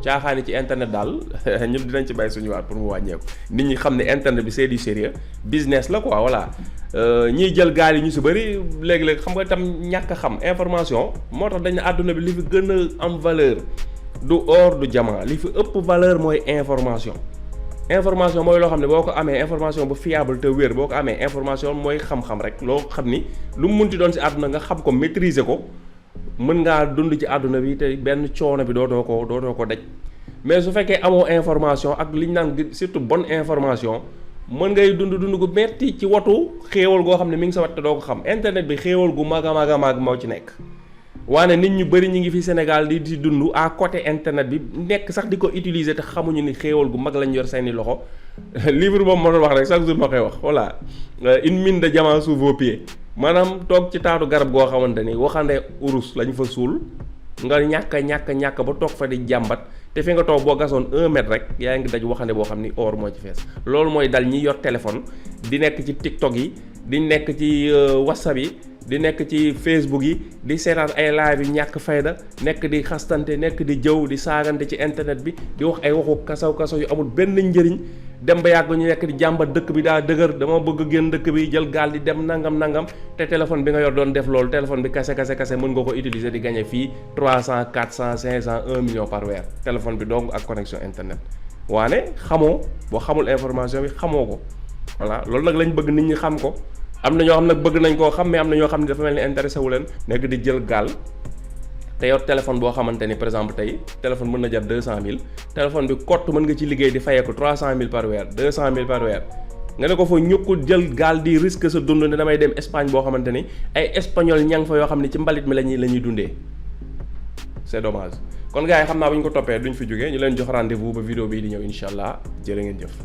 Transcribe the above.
caaxaani ci internet daal ñun dinañ ci bàyyi suñu waat pour mu wàññeeku nit ñi xam ne internet bi c'est du sérieux business la quoi voilà ñiy jël gaal yi ñu si bëri léegi-léegi xam nga tam ñàkk a xam information moo tax dañ ne àdduna bi li fi gën a am valeur du or du diamant li fi ëpp valeur mooy information mooy loo xam ne boo ko amee information bu fiable te wér boo ko amee information mooy xam-xam rek loo xam ni lu mu munti doon si àdduna nga xam ko maîtriser ko mën ngaa dund ci àdduna bi te benn coono bi dootoo ko daj mais su fekkee amoo information ak li ñu naan surtout bonne information mën ngay dund gu metti ci watu xéewal goo xam ne mi ngi sa wat te doo ko xam internet bi xéewal gu mag a mag moo ci nekk waane nit ñu bëri ñi ngi fi Sénégal di dund à côté internet bi nekk sax di ko utiliser te xamuñu ni xéewal gu mag lañ yor seeni loxo livre boobu ma doon wax rek chaque jour ma koy wax voilà une mine de diamants sous vos pieds maanaam toog ci taatu garab goo xamante ni waxande urus lañ fa suul nga ñàkk ba toog fa di jàmbat te fi nga toog boo gasoon 1 mètre rek yaa ngi daj waxande boo xam ni or moo ci fees loolu mooy dal ñi yor téléphone di nekk ci TikTok yi di nekk ci WhatsApp yi di nekk ci Facebook yi di seetaan ay live yu ñàkk fayda nekk di xastante nekk di jëw di saagante ci internet bi di wax ay waxu kasaw yu amul benn njëriñ dem ba yàgg ñu nekk di jàmbat dëkk bi daa dëgër dama bëgg génn dëkk bi jël gaal di dem nangam te téléphone bi nga yor doon def loolu téléphone bi kase mën nga ko utiliser di gagner fii 300 400 500 1 million par weer téléphone bi donc ak connexion internet waane xamoo boo xamul information bi xamoo ko voilà loolu nag lañ bëgg nit ñi xam ko am na ñoo xam nag bëgg nañ koo xam mais am na ñoo xam ne dafa mel ni intéressé wu leen nekk di jël gaal te yor téléphone boo xamante ni par exemple tey téléphone mën na jar 200000 téléphone bi kott mën nga ci liggéey di fayee ko 300000 par weer 200000 par weer nga ne ko fa ñukku jël gaal di risque sa dund ne damay dem Espagne boo xamante ni ay espagnol ñang fa yoo xam ne ci mbalit mi la ñuy dundee c'est dommage kon gars yi xam naa bu ñu ko toppee duñ fi jógee ñu leen jox rendez-vous ba vidéo bii di ñëw incha allah jërë ngeen jëf.